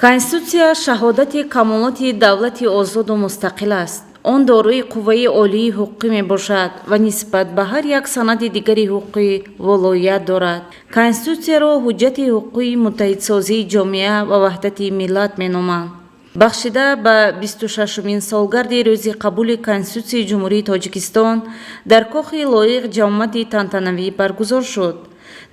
Конститутсия шаҳодати камолоти давлати озоду мустақил аст. Он дорои қувваи олии ҳуқуқӣ мебошад ва нисбат ба ҳар як санади дигари ҳуқуқӣ волоият дорад. Конститутсияро ҳуҷҷати ҳуқуқии муттаҳидсозии ҷомеа ва ваҳдати миллат меноманд. Бахшида ба 26-умин солгарди рӯзи қабули Конститутсияи Ҷумҳурии Тоҷикистон дар Кохи Лоиқ ҷамъомади тантанавӣ баргузор шуд.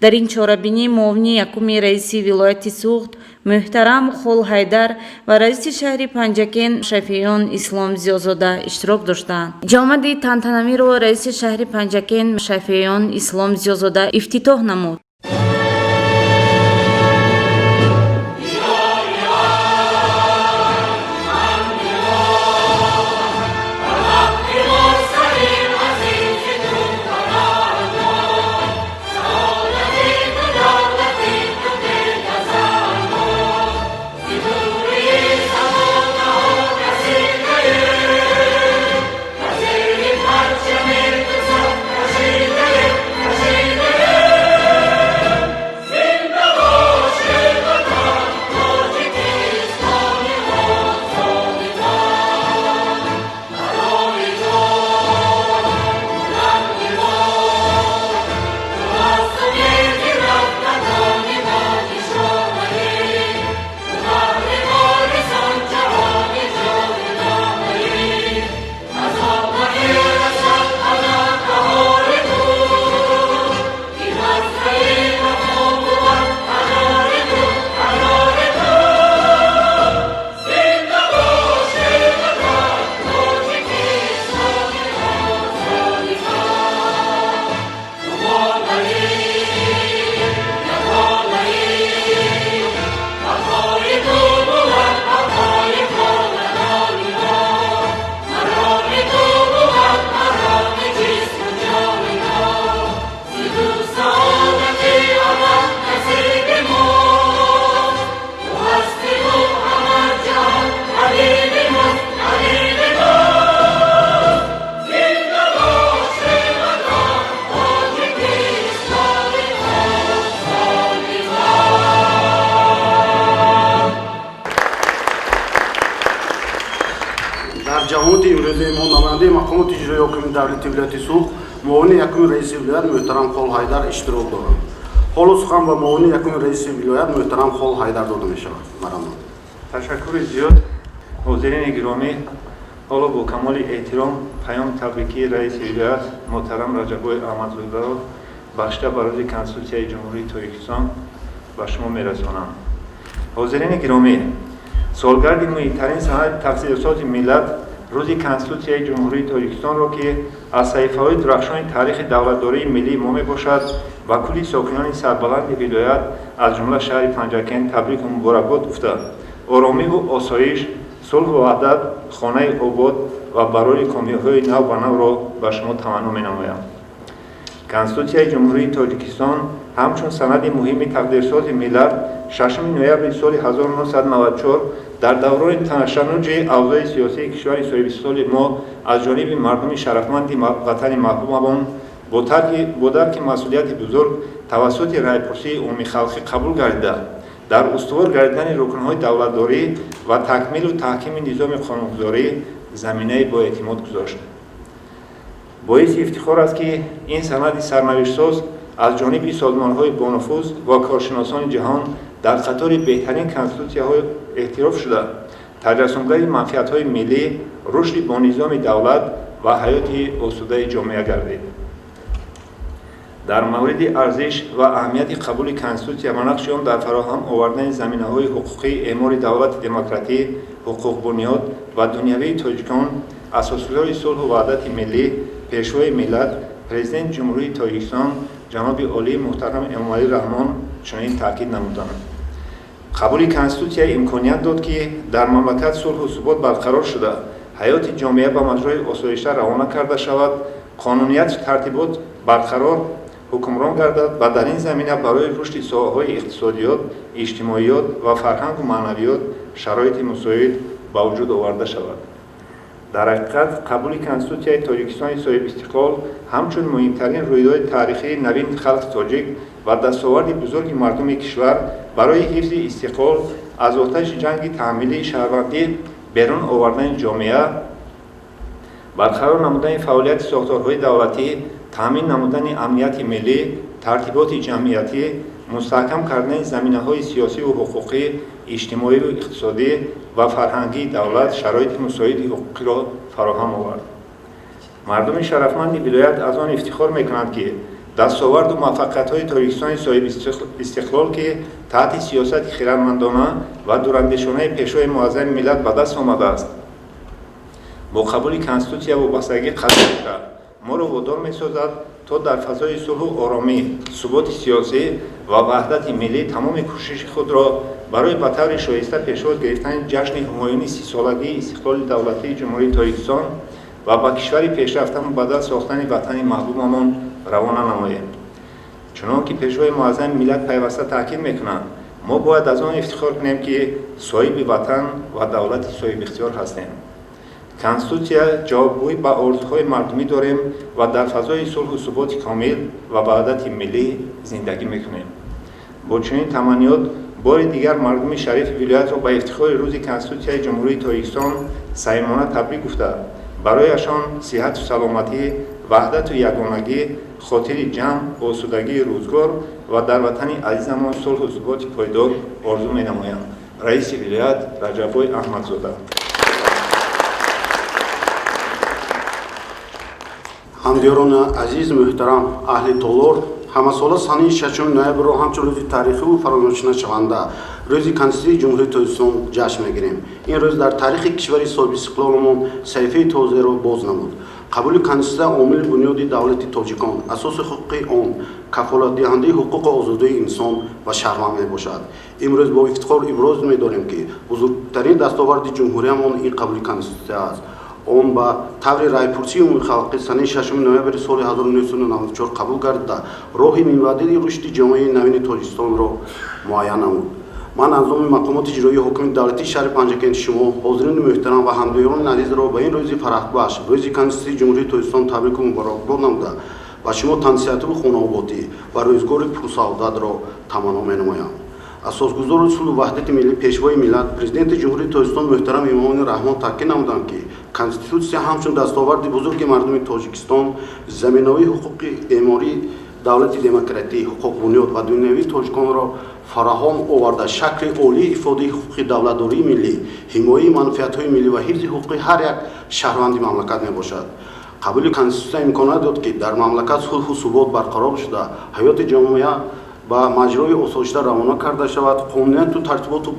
Дар ин чорабинӣ муовини якуми раиси вилояти Суғд муҳтарам Холҳайдар ва раиси шаҳри Панҷакент Шафиён Ислом Зиёзода иштирок доштанд. Ҷамъомади тантанавиро раиси шаҳри Панҷакент Шафиён Ислом Зиёзода ифтитоҳ намуд. Дар ҷамъомади имрӯзаи мо намояндаи мақомоти иҷроии ҳокими давлати вилояти Суғд, муовини якуми раиси вилоят муҳтарам Холҳайдар иштирок доранд. Ҳоло сухан ба муовини якуми раиси вилоят муҳтарам Холҳайдар дода мешавад. Марҳамат. Ташаккури зиёд. Ҳозирини гиромӣ, ҳоло бо камоли эҳтиром паёми табрикии раиси вилоят муҳтарам Раҷаббой Аҳмадзодаро бахшида ба рӯзи Конститутсияи Ҷумҳурии Тоҷикистон ба шумо мерасонам. Ҳозирини гиромӣ, солгарди муҳимтарин санади тақсирсози миллат, рӯзи Конститутсияи Ҷумҳурии Тоҷикистонро, ки аз саҳифаҳои дурахшони таърихи давлатдории миллии мо мебошад, ба кулли сокинони сарбаланди вилоят, аз ҷумла шаҳри Панҷакент, табрику муборакбод гуфта, оромиву осоиш, сулҳу ваҳдат, хонаи обод ва барори комёбиҳои нав ба навро ба шумо таманно менамоям. Конститутсияи Ҷумҳурии Тоҷикистон ҳамчун санади муҳими тақдирсози миллат 6 ноябри соли 1994 дар даврони ташаннуҷи авзои сиёсии кишвари соҳибистиқлоли мо аз ҷониби мардуми шарафманди ватани маҳбубамон бо дарки масъулияти бузург тавассути райпурсии умумихалқӣ қабул гардида, дар устувор гардидани рукнҳои давлатдорӣ ва такмилу таҳкими низоми қонунгузорӣ заминаи боэътимод гузошт. Боиси ифтихор аст, ки ин санади сарнавиштсоз аз ҷониби созмонҳои бонуфуз ва коршиносони ҷаҳон дар қатори беҳтарин конститутсияҳо эътироф шуда, таҷассумгари манфиатҳои миллӣ, рушди бонизоми давлат ва ҳаёти осудаи ҷомеа гардид. Дар мавриди арзиш ва аҳамияти қабули конститутсия ва нақши он дар фароҳам овардани заминаҳои ҳуқуқии эъмори давлати демократӣ, ҳуқуқбунёд ва дунявии тоҷикон, асосгузори сулҳу ваҳдати миллӣ, пешвои миллат, президенти Ҷумҳурии Тоҷикистон ҷаноби олии муҳтарам Эмомалӣ Раҳмон чунин таъкид намуданд: қабули конститутсия имконият дод, ки дар мамлакат сулҳу субот барқарор шуда, ҳаёти ҷомеа ба маҷрои осоишта равона карда шавад, қонунияту тартибот барқарор ҳукмрон гардад ва дар ин замина барои рушди соҳаҳои иқтисодиёт, иҷтимоиёт ва фарҳангу маънавиёт шароити мусоид ба вуҷуд оварда шавад. Дар ҳақиқат, қабули Конститутсияи Тоҷикистони соҳибистиқлол ҳамчун муҳимтарин рӯйдоди таърихии навини халқи тоҷик ва дастоварди бузурги мардуми кишвар барои ҳифзи истиқлол, аз оташи ҷанги таҳмилии шаҳрвандӣ берун овардани ҷомеа, барқарор намудани фаъолияти сохторҳои давлатӣ, таъмин намудани амнияти миллӣ, тартиботи ҷамъиятӣ, мустаҳкам кардани заминаҳои сиёсиву ҳуқуқӣ, иҷтимоиву иқтисодӣ ва фарҳангии давлат шароити мусоиди ҳуқуқиро фароҳам овард. Мардуми шарафманди вилоят аз он ифтихор мекунанд, ки дастоварду муваффақиятҳои Тоҷикистони соҳибистиқлол, ки таҳти сиёсати хирадмандона ва дурандешонаи Пешвои муаззами миллат ба даст омадааст, бо қабули Конститутсия вобастагӣ қавӣ дошта, моро водор месозад, то дар фазои сулҳу оромӣ, суботи сиёсӣ ва ваҳдати миллӣ тамоми кӯшиши худро барои ба таври шоиста пешвоз гирифтани ҷашни ҳумоюни 30-солагии истиқлоли давлатии Ҷумҳурии Тоҷикистон ва ба кишвари пешрафта мубаддал сохтани ватани маҳбубамон равона намоем. Чунон ки Пешвои муаззами миллат пайваста таъкид мекунанд, мо бояд аз он ифтихор кунем, ки соҳиби ватан ва давлати соҳибихтиёр ҳастем, Конститутсия ҷавобгӯӣ ба орзуҳои мардумӣ дорем ва дар фазои сулҳу суботи комил ва ваҳдати миллӣ зиндагӣ мекунем. Бо чунин таманниёт бори дигар мардуми шарифи вилоятро ба ифтихори Рӯзи Конститутсияи Ҷумҳурии Тоҷикистон самимона табрик гуфта, барояшон сиҳату саломатӣ, ваҳдату ягонагӣ, хотири ҷамъ, осудагии рӯзгор ва дар ватани азизамон сулҳу суботи пойдор орзу менамоям. Раиси вилоят Раҷаббой Аҳмадзода. Ҳамдиёрони азиз, муҳтарам аҳли толор, ҳамасола санаи 6 ноябрро ҳамчун рӯзи таърихиву фаромӯшнашаванда, Рӯзи Конститутсияи Ҷумҳурии Тоҷикистон ҷашн мегирем. Ин рӯз дар таърихи кишвари соҳибистиқлоламон саҳифаи тозаеро боз намуд. Қабули Конститутсия омили бунёди давлати тоҷикон, асоси ҳуқуқи он, кафолатдиҳандаи ҳуқуқу озодии инсон ва шаҳрванд мебошад. Имрӯз бо ифтихор иброз медорем, ки бузургтарин дастоварди ҷумҳуриямон ин қабули Конститутсия аст. Он ба таври райпурсии умумихалқӣ санаи 6 ноябри соли 1994 қабул гардида, роҳи минбаъдии рушди ҷомеаи навини Тоҷикистонро муайян намуд. Ман аз номи мақомоти иҷроии ҳокимияти давлатии шаҳри Панҷакент шумо, ҳозирини муҳтарам ва ҳамдиёрони азизро ба ин рӯзи фараҳбахш, Рӯзи Конститутсияи Ҷумҳурии Тоҷикистон табрику муборакбод намуда, ба шумо тансиҳативу хонаободӣ ва рӯзгори пурсаодатро таманно менамоям. Асосгузори сулҳу ваҳдати миллӣ, Пешвои миллат, Президенти Ҷумҳурии Тоҷикистон муҳтарам Эмомалӣ Раҳмон таъкид намуданд, ки Конститутсия ҳамчун дастоварди бузурги мардуми Тоҷикистон заминаҳои ҳуқуқи эъмории давлати демократӣ, ҳуқуқбунёд ва дунявии тоҷиконро фароҳам оварда, шакли олии ифодаи ҳуқуқи давлатдории миллӣ, ҳимояи манфиатҳои миллӣ ва ҳифзи ҳуқуқи ҳар як шаҳрванди мамлакат мебошад. Қабули Конститутсия имконият дод, ки дар мамлакат сулҳу субот барқарор шуда, ҳаёти ҷомеа ба маҷрои осоишта равона карда шавад, қонунияту тартиботу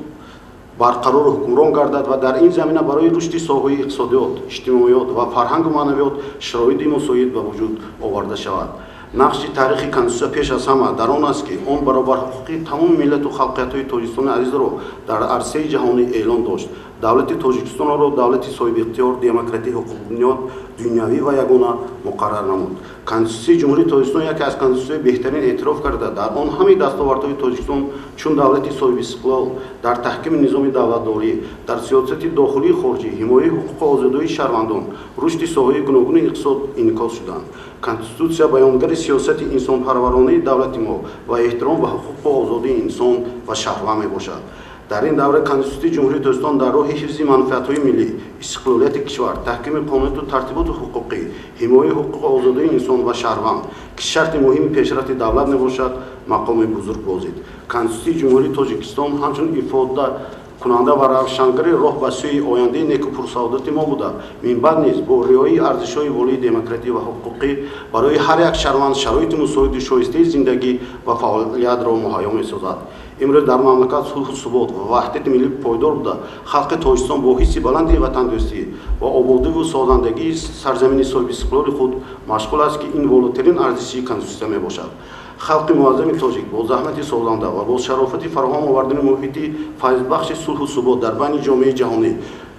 барқарору ҳукмрон гардад ва дар ин замина барои рушди соҳаи иқтисодиёт, иҷтимоиёт ва фарҳангу маънавиёт шароити мусоид ба вуҷуд оварда шавад. Нақши таърихи Конститутсия пеш аз ҳама дар он аст, ки он баробарҳуқуқии тамоми миллату халқиятҳои Тоҷикистони азизро дар арсаи ҷаҳонӣ эълон дошт, давлати Тоҷикистонро давлати соҳибихтиёр, демократӣ, ҳуқуқбунёд, дунявӣ ва ягона муқаррар намуд. Конститутсияи Ҷумҳурии Тоҷикистон яке аз конститутсияҳои беҳтарин эътироф карда, дар он ҳамаи дастовардҳои Тоҷикистон чун давлати соҳибистиқлол дар таҳкими низоми давлатдорӣ, дар сиёсати дохилию хориҷӣ, ҳимояи ҳуқуқу озодиҳои шаҳрвандон, рушди соҳаҳои гуногуни иқтисод инъикос шуданд. Конститутсия баёнгари сиёсати инсонпарваронаи давлати мо ва эҳтиром ба ҳуқуқу озодии инсон ва шаҳрванд мебошад. Дар ин давра Конститутсияи Ҷумҳурии Тоҷикистон дар роҳи ҳифзи манфиатҳои миллӣ, истиқлолияти кишвар, таҳкими қонунияту тартиботу ҳуқуқӣ, ҳимояи ҳуқуқу озодии инсон ва шаҳрванд, ки шарти муҳими пешрафти давлат мебошад, мақоми бузург бозид. Конститутсияи Ҷумҳурии Тоҷикистон ҳамчун ифода кунанда ва равшангари роҳ ба сӯи ояндаи неку пурсаодати мо буда, минбаъд низ бо риояи арзишҳои волии демократӣ ва ҳуқуқӣ барои ҳар як шаҳрванд шароити мусоиди шоистаи зиндагӣ ва фаъолиятро муҳайё месозад. Имрӯз дар мамлакат сулҳу субот ва ваҳдати миллӣ пойдор буда, халқи Тоҷикистон бо ҳисси баланди ватандӯстӣ ва ободиву созандагии сарзамини соҳибистиқлоли худ машғул аст, ки ин волотарин арзиши Конститутсия мебошад. Халқи муаззами тоҷик бо заҳмати созанда ва бо шарофати фароҳам овардани муҳити файзбахши сулҳу субот дар байни ҷомеаи ҷаҳонӣ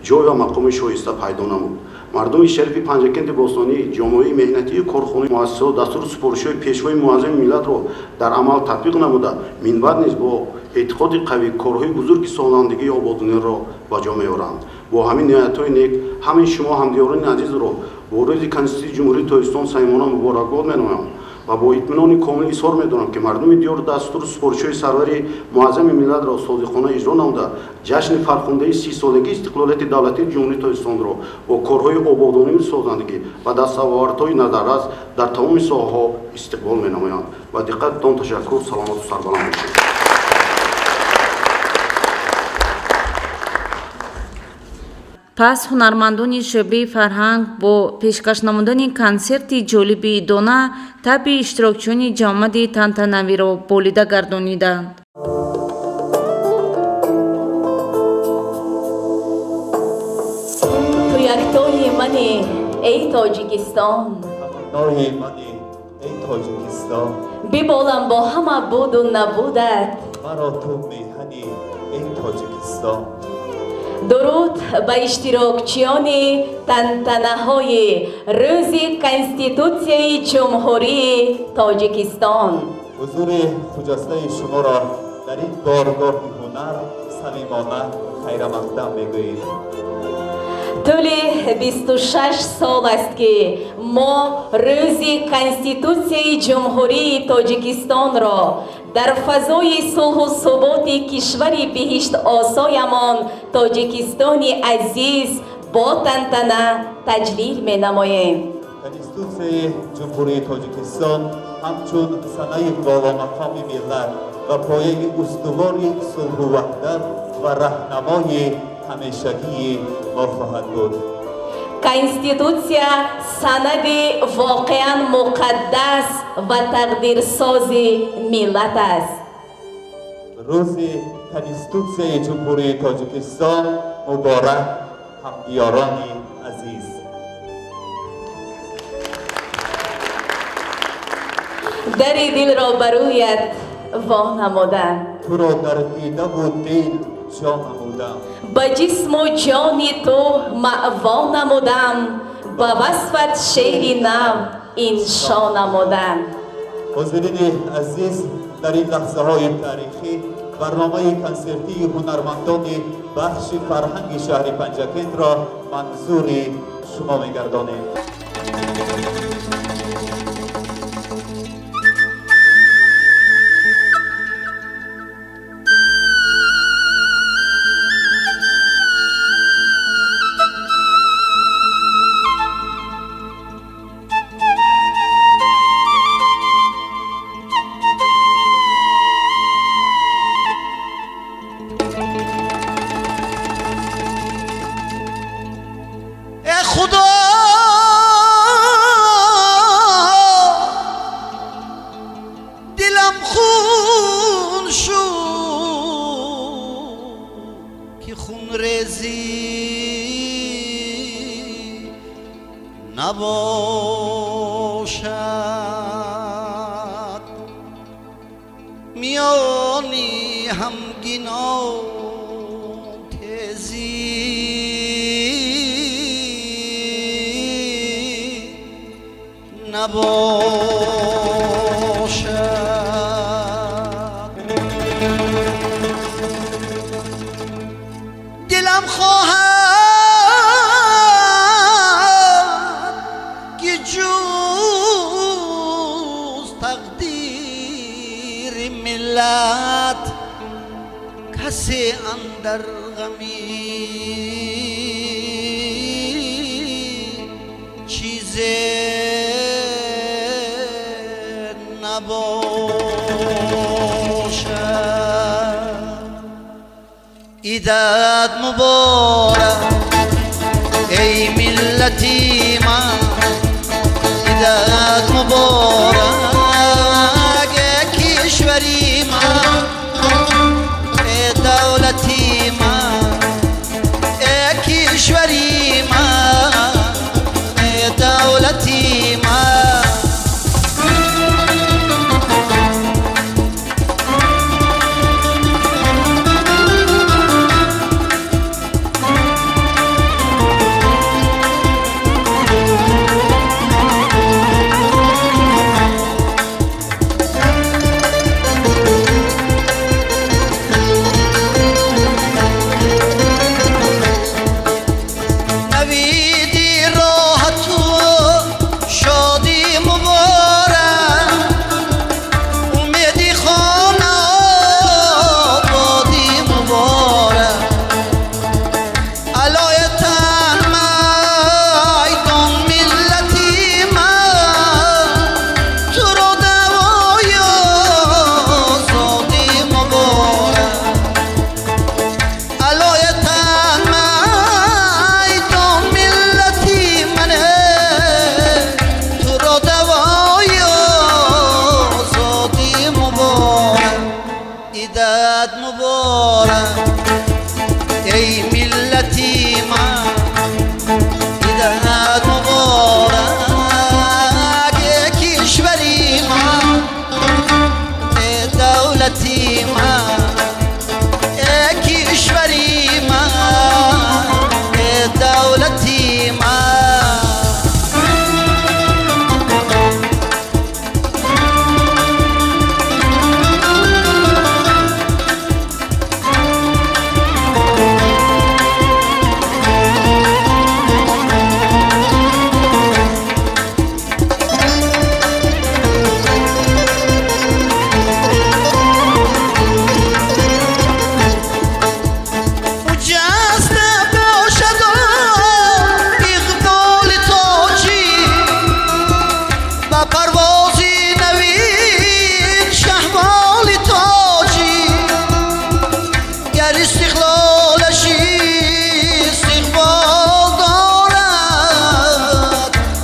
ҷой ва мақоми шоиста пайдо намуд. Мардуми шарифи Панҷакенти бостонӣ, ҷомеаи меҳнатии корхонаи муассисаҳо дастуру супоришҳои Пешвои муаззами миллатро дар амал татбиқ намуда, минбаъд низ бо Эътиқоди қавӣ корҳои бузурги созандагию ободониро ба ҷо меоранд. Бо ҳамин ниятҳои нек ҳамин шумо ҳамдиёрони азизро бо Рӯзи Конститутсияи Ҷумҳурии Тоҷикистон самимона муборакбод менамоям ва бо итминони комил изҳор медорам, ки мардуми диёр дастуру супоришҳои сарвари муаззами миллатро содиқона иҷро намуда, ҷашни фархундаи 30-солагии истиқлолияти давлатии Ҷумҳурии Тоҷикистонро бо корҳои ободонию созандагӣ ва дастовардҳои назаррас дар тамоми соҳаҳо истиқбол менамоянд. Ба диққататон ташаккур. Саломату сарбаланд бошед. Пас ҳунармандони шӯъбаи фарҳанг бо пешкаш намудани консерти ҷолиби идона табъи иштирокчиёни ҷамъомади тантанавиро болида гардониданд. Ту яктои мани, эй Тоҷикистон. Таманнои мани, эй Тоҷикистон. Биболам бо ҳама буду набудат. Маро ту меҳани, эй Тоҷикистон. Дуруд ба иштирокчиёни тантанаҳои Рӯзи Конститутсияи Ҷумҳурии Тоҷикистон. Ҳузури хуҷастаи шуморо дар ин боргоҳи ҳунар самимона хайрамақдам мегӯем. Тӯли 26 сол аст, ки мо Рӯзи Конститутсияи Ҷумҳурии Тоҷикистонро дар фазои сулҳу суботи кишвари биҳиштосоямон Тоҷикистони азиз бо тантана таҷлил менамоем. Конститутсияи Ҷумҳурии Тоҷикистон ҳамчун санаи боломақоми миллат ва пояи устувори сулҳу ваҳдат ва раҳнамои ҳамешагии мо хоҳад буд. Конститутсия санади воқеан муқаддас ва тақдирсози миллат аст. Рӯзи Конститутсияи Ҷумҳурии Тоҷикистон муборак, ҳамдиёрони азиз. Дари дилро ба рӯят во намудам. Туро дар дидаву дил ҷо намудам. Ба ҷисму ҷони ту маъво намудам, ба васфат шеъри нав иншо намудам. Ҳозирини азиз, дар ин лаҳзаҳои таърихӣ барномаи консертии ҳунармандони бахши фарҳанги шаҳри Панҷакентро манзури шумо мегардонем. خدا، دلم خون شد که خون ریزی نباشد. میانی همگینا تزی نباشد. دلم خواهد که جز تقدیر ملت کسی اندر غمی چیز نباشد. عیدت مبارک ای ملتی من، عیدت مبارک ای کشوری من، ای دولتی من، ای کشوری من، ای دولتی من. Истиқлолаш истиқбол дорад,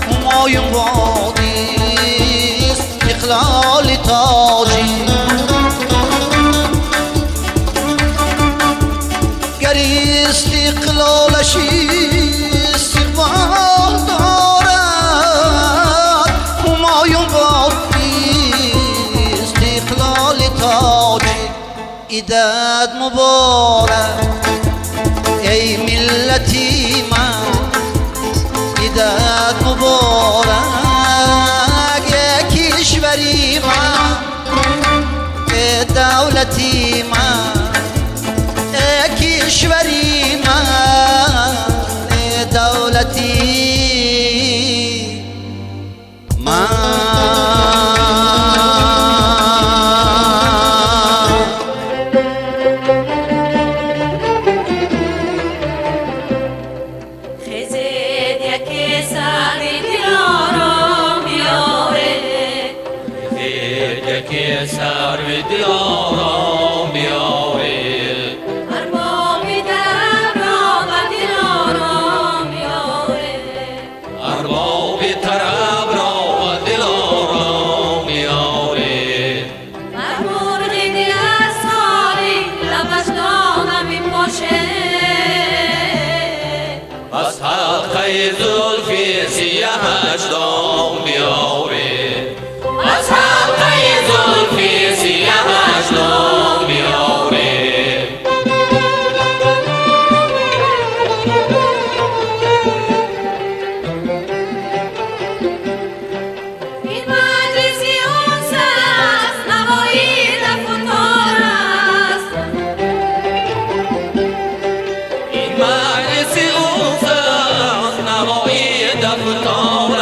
Ҳумоюн бод истиқлоли тоҷик. Гар истиқлолаш истиқбол дорад, Ҳумоюн бод истиқлоли тоҷик. Идат муборак, эй миллати ман, Идат муборак, эй кишвари ман, эй давлати ман, эй кишвари ман, эй давлати ман. Хезед, яке сари дилором биёред. Яке сарви дилором биёред. Арбоби тарабро ба дилором биёред. Арбоби тарабро ба дилором биёред. Бар мурғи дил аз хори лабаш дона мепошед. Аз ҳалқаи зулфи сияҳаш дом биёред. Аз ҳалқаи зулфи сияҳаш дом биёред. Ин маҷлиси унс аст, навои дафу тор аст. Ин маҷлиси унс аст, навои дафу тор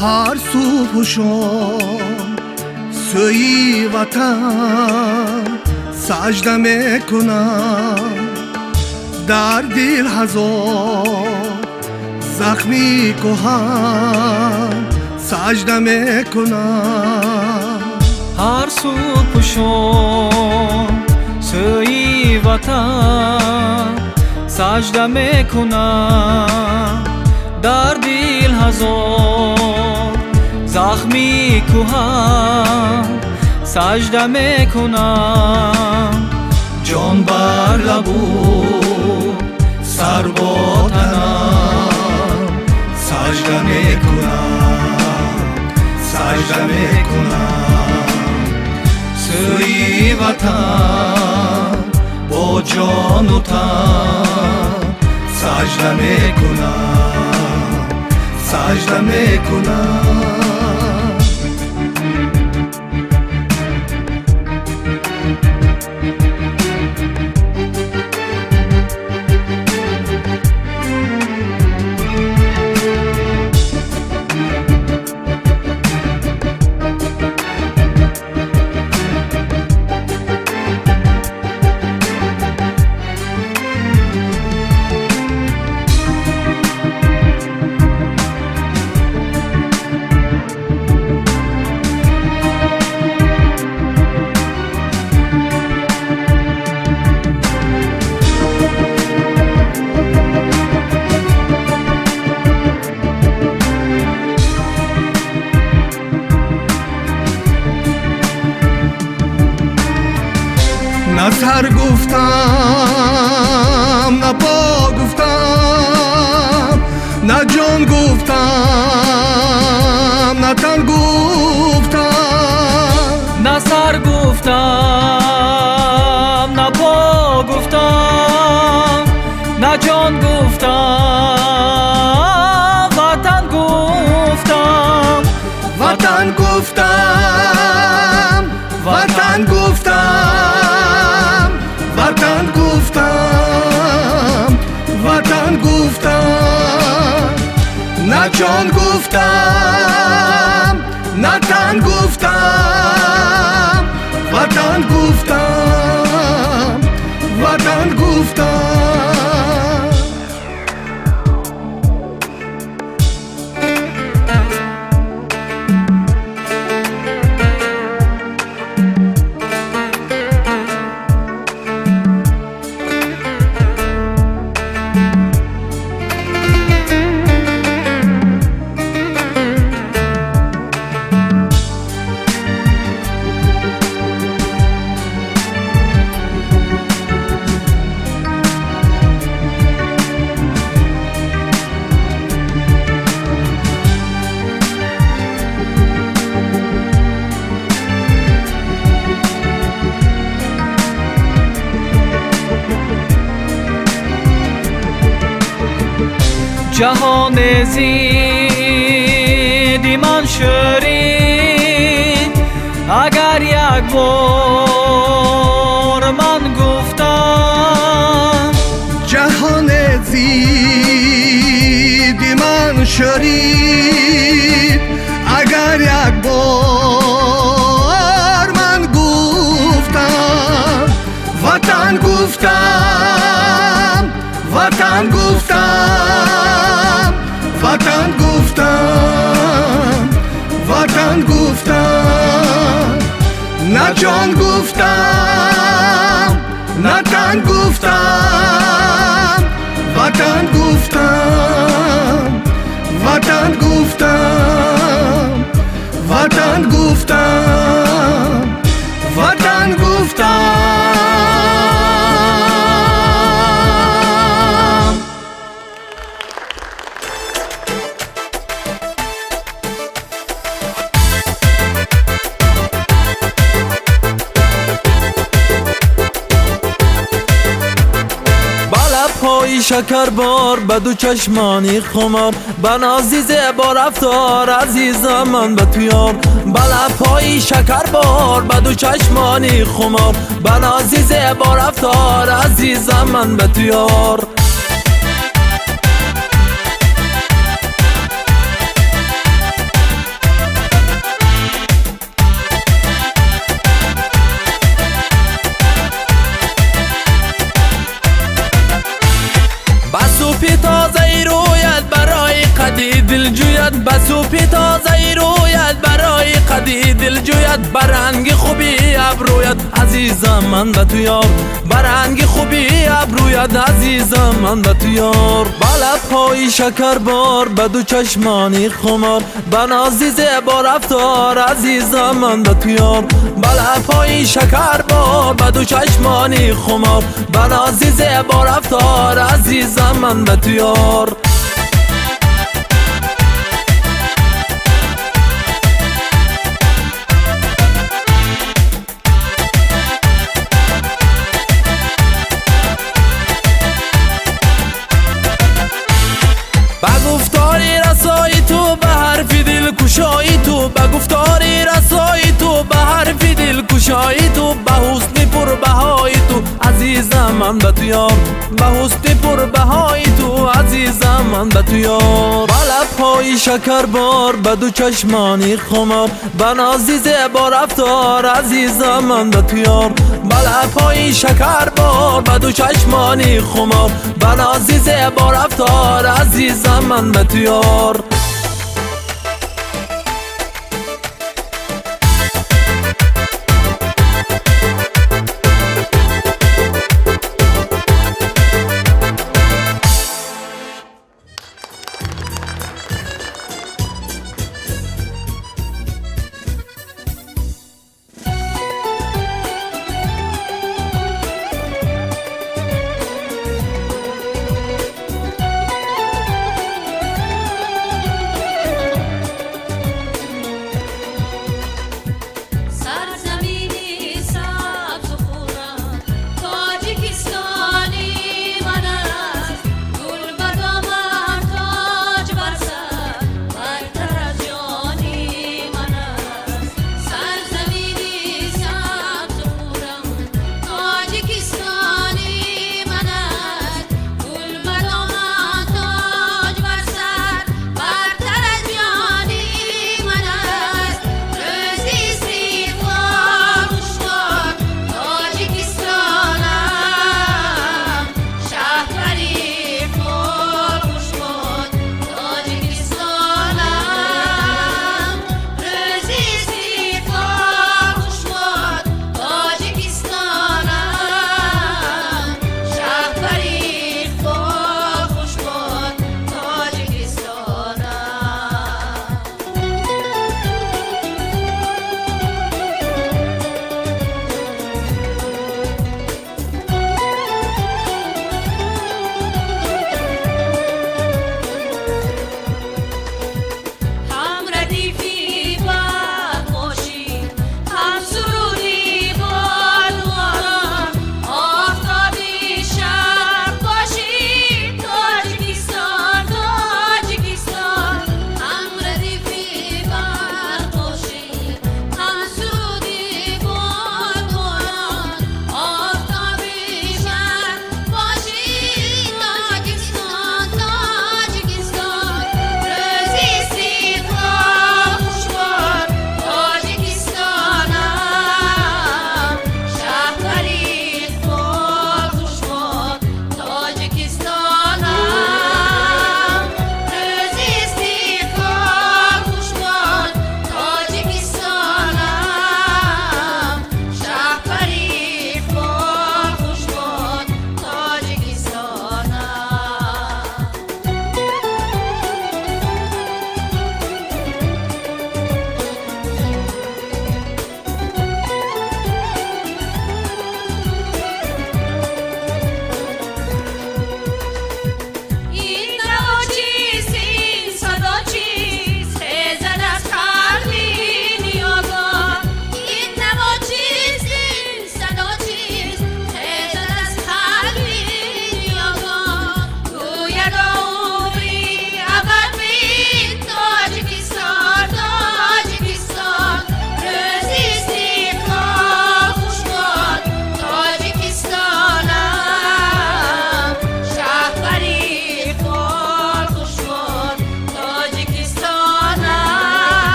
Ҳар субҳу шом сӯи ватан сажда мекунам, дар дил ҳазор захми кӯҳан сажда мекунам. Ҳар субҳу шом сӯи ватан сажда мекунам, дар дил ҳазор захми кӯҳан сажда мекунам. Ҷон бар лабу сар бо танам сажда мекунам, сажда мекунам. Сӯи ватан бо ҷону тан сажда мекунам, сажда мекунам. На сар гуфтам, на по гуфтам, на ҷон гуфтам, на тан гуфтам. На сар гуфтам, на по гуфтам, на ҷон гуфтам, ватан гуфтам. Ватан гуфтам, ватан гуфтам, ватан гуфтам, ватан гуфтам. На ҷон гуфтам, на тан гуфтам, ватан гуфтам, ватан гуфтам. Ҷаҳон зидди ман шӯрид, агар як бор ман гуфтам. Ҷаҳон зидди ман шӯрид, агар як бор ман гуфтам. Ватан гуфтам, ватан гуфтам, ватан гуфтам, ватан гуфтам. На ҷон гуфтам, на тан гуфтам, ватан гуфтам, ватан гуфтам, ватан гуфтам, ватан гуфтам. Лабҳои шакарбор, ба ду чашмони хумор, ба нози зебо рафтор, азизам ман ба ту ёр. Ба лабҳои шакарбор, ба ду чашмони хумор, ба нози зебо рафтор, азизам ман ба ту ёр. قدی دلجویت، به سوپی تازه رویت، برای قدی دلجویت، برنگ خوبی ابرویت، عزیزم من به تو یار، برنگ خوبی ابرویت، عزیزم من به تو یار. به لبهای شکربار، به دو چشمانی خمار، به نازی زیبا رفتار، عزیزم من به تو یار. به لبهای شکربار، به دو چشمانی خمار، به نازی زیبا رفتار، عزیزم من به تو یار. به گفتاری رسای تو، به حرف دل کشای تو، به گفتاری رسای تو، به حرف دل کشای تو، به حسن پربهای تو، عزیزم من به تو یار، به حسن پربهای تو، عزیزم من به تو یار. به لبهای شکربار، به دو چشمانی خمار، به نازی زیبا رفتار، عزیزم من به تو یار. به لبهای شکربار، به دو چشمانی خمار، به نازی زیبا رفتار، عزیزم من به تو یار.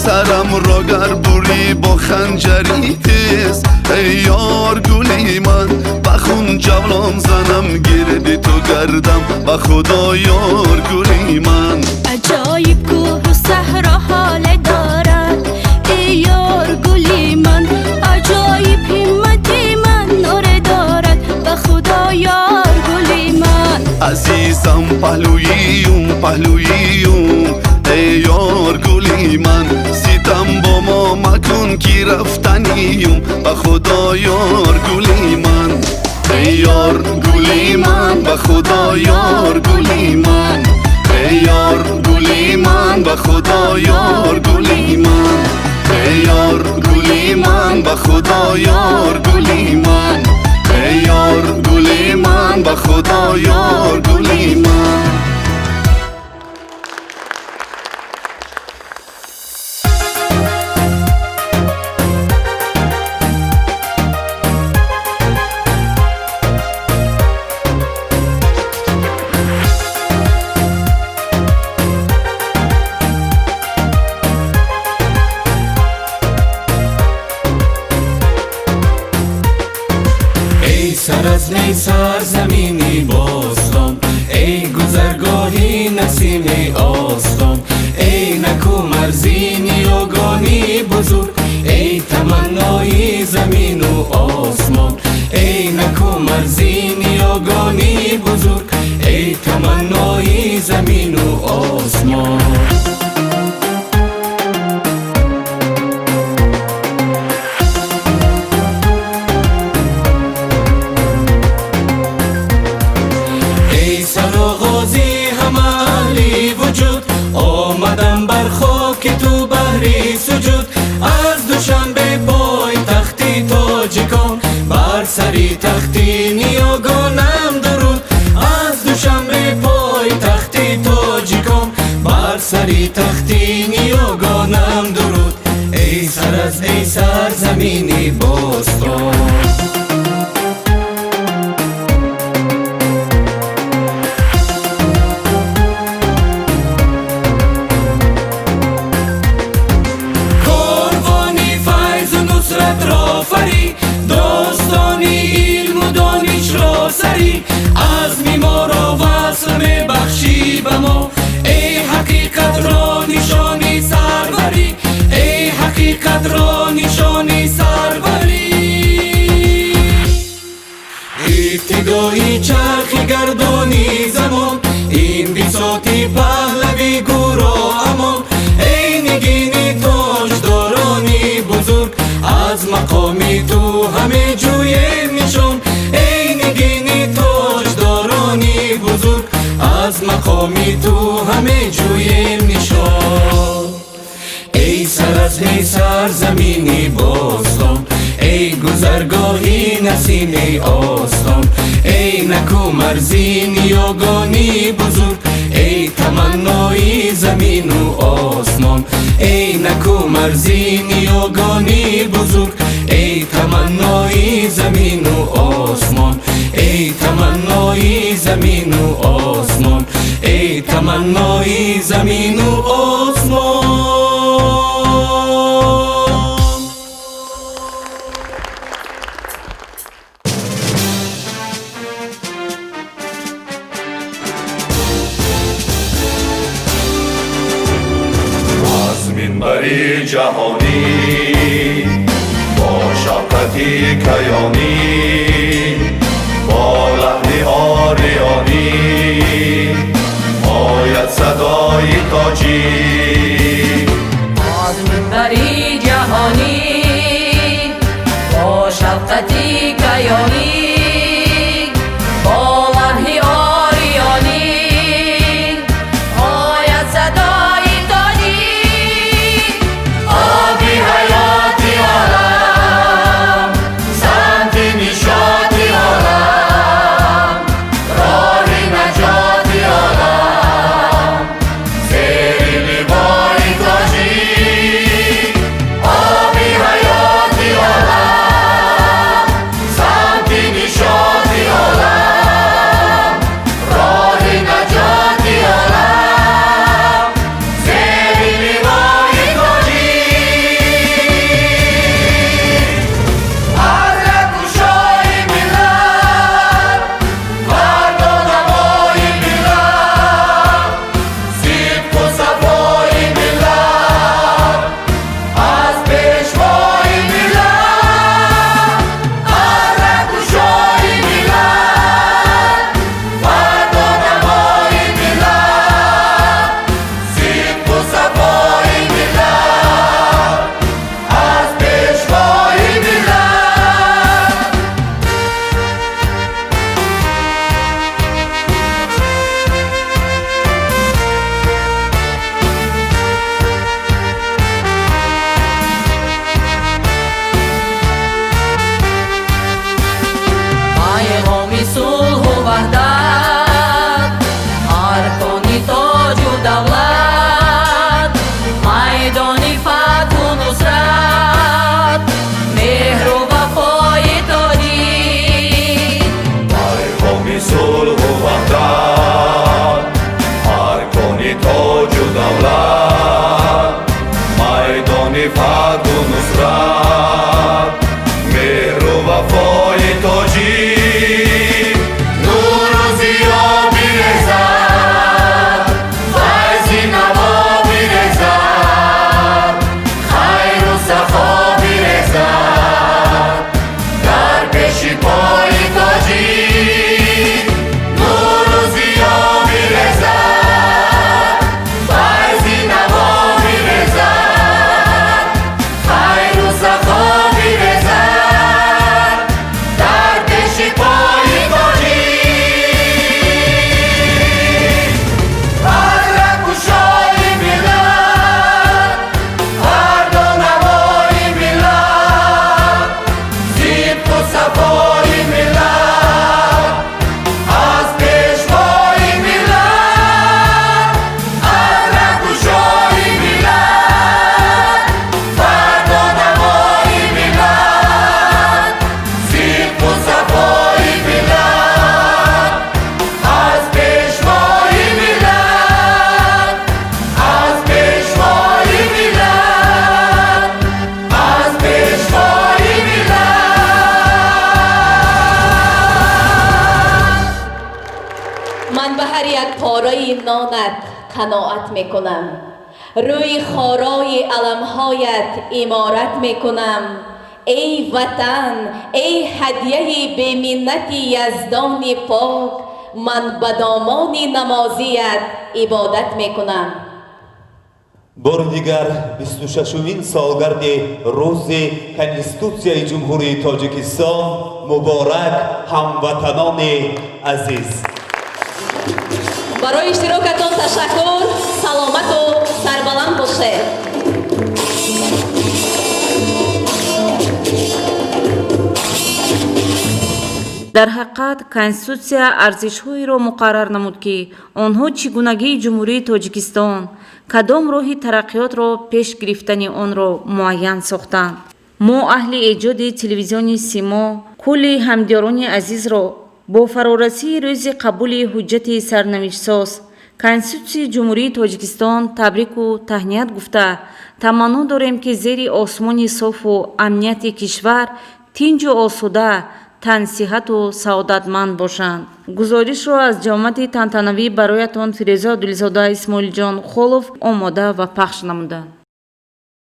Сарам ро гар бурӣ бо ханҷари тез, эй ёр гули ман, ба хун ҷавлон занам, гирди ту гардам, ба Худо ёр гули ман. Аҷоиб кӯҳу саҳро ҳоле дорад, эй ёр гули ман, аҷоиб ҳиммати ман нуре дорад, ба Худо ёр гули ман. Азизам, паҳлӯиюм, паҳлӯиюм, эй ёр гули ман, ситам бо мо макун, ки рафтаниюм, ба Худо ёр гули ман. Эй ёр гули ман, ба Худо ёр гули ман, эй ёр гули ман, ба Худо ёр гули ман, эй ёр гули ман, ба Худо ёр гули ман, эй ёр гули ман, ба Худо ёр гули ман. Эй саразми сарзамини бостон, эй гузаргоҳи насими остон, эй наку марзи ниёгони бузург, эй таманнои замину осмон, эй наку марзи ниёгони бузург, эй таманнои замину осмон. Эй сароғози ҳама аҳли вуҷуд, омадам бар хоки ту баҳри суҷуд, аз Душанбе пойтахти тоҷикон, бар сари тахти ниёгонам дуруд, аз Душанбе пойтахти тоҷикон, бар сари тахти ниёгонам дуруд. Эй сараз, эй сарзамини бостон. Корвони файзу нусратро фарӣ, достони илму донишро сарӣ, азми моро васл мебахшӣ ба мо, эй ҳақиқатро нишони сарварӣ, эй ҳақиқатро нишони сарварӣ. Ибтидои чархи гардони замон, ин бисоти паҳлавӣ гӯро амон, эй нигини тоҷдорони бузург, аз мақоми ту ҳаме ҷӯем нишон, эй нигини тоҷдорони бузург, аз мақоми ту ҳаме ҷӯем нишон. Эй саразм, эй сарзамини бостон, эй гузаргоҳи насими остон, эй наку марзи ниёгони бузург, эй таманнои замину осмон, эй наку марзи ниёгони бузург, эй таманнои замину осмон, эй таманнои замину осмон, эй таманнои замину осмон. Аз минбари ҷаҳонӣ бо шафқати каёнӣ, бо лаҳни ориёнӣ ояд садои тоҷик. Аз минбари ҷаҳонӣ бо шафқати каёнӣ, бо лаҳни ориёнӣ ояд садои тоҷик. Оби ҳаёти олам, самти нишоти олам, роҳи наҷоти олам, зери ливои тоҷик. Паймони фатҳу нусрат, меҳру вафои тоҷик нуру зиё бирезад, файзи наво бирезад, хайру сахо бирезад дар пеши пои тоҷик нуру зиё бирезад, файзи наво бирезад, хайру сахо бирезад дар пеши пои тоҷик. Аз рагкушои миллат, фардо навои миллат, сидқу сафои миллат аз пешвои миллат, аз рагкушои миллат, фардо навои миллат, сидқу сафои миллат аз пешвои миллат, аз пешвои миллат, аз пешвои миллат. Ман ба ҳар як пораи нонат қаноат мекунам, рӯи хорои аламҳоят иморат мекунам. Эй Ватан, эй ҳадияи беминнати Яздони пок, ман ба домони намозият ибодат мекунам. Бори дигар 26-умин солгарди рӯзи Конститутсияи Ҷумҳурии Тоҷикистон муборак, ҳамватанони азиз! Барои иштирокатон ташаккур, саломату сарбаланд бошед. Дар ҳақиқат, Конститутсия арзишҳоеро муқаррар намуд, ки онҳо чӣ гунагии Ҷумҳурии Тоҷикистон, кадом роҳи тараққиётро пеш гирифтани онро муайян сохтанд. Мо, аҳли эҷоди телевизиони Симо, кулли ҳамдиёрони азизро бо фарорасии рӯзи қабули ҳуҷҷати сарнавиштсоз Конститутсияи Ҷумҳурии Тоҷикистон табрику таҳният гуфта, таманно дорем, ки зери осмони софу амнияти кишвар тинҷу осуда, тансиҳату саодатманд бошанд. Гузоришро аз ҷамоати тантанавӣ бароятон Фирӯза Абдуллизода, Исмоилҷон Холов омода ва пахш намуданд.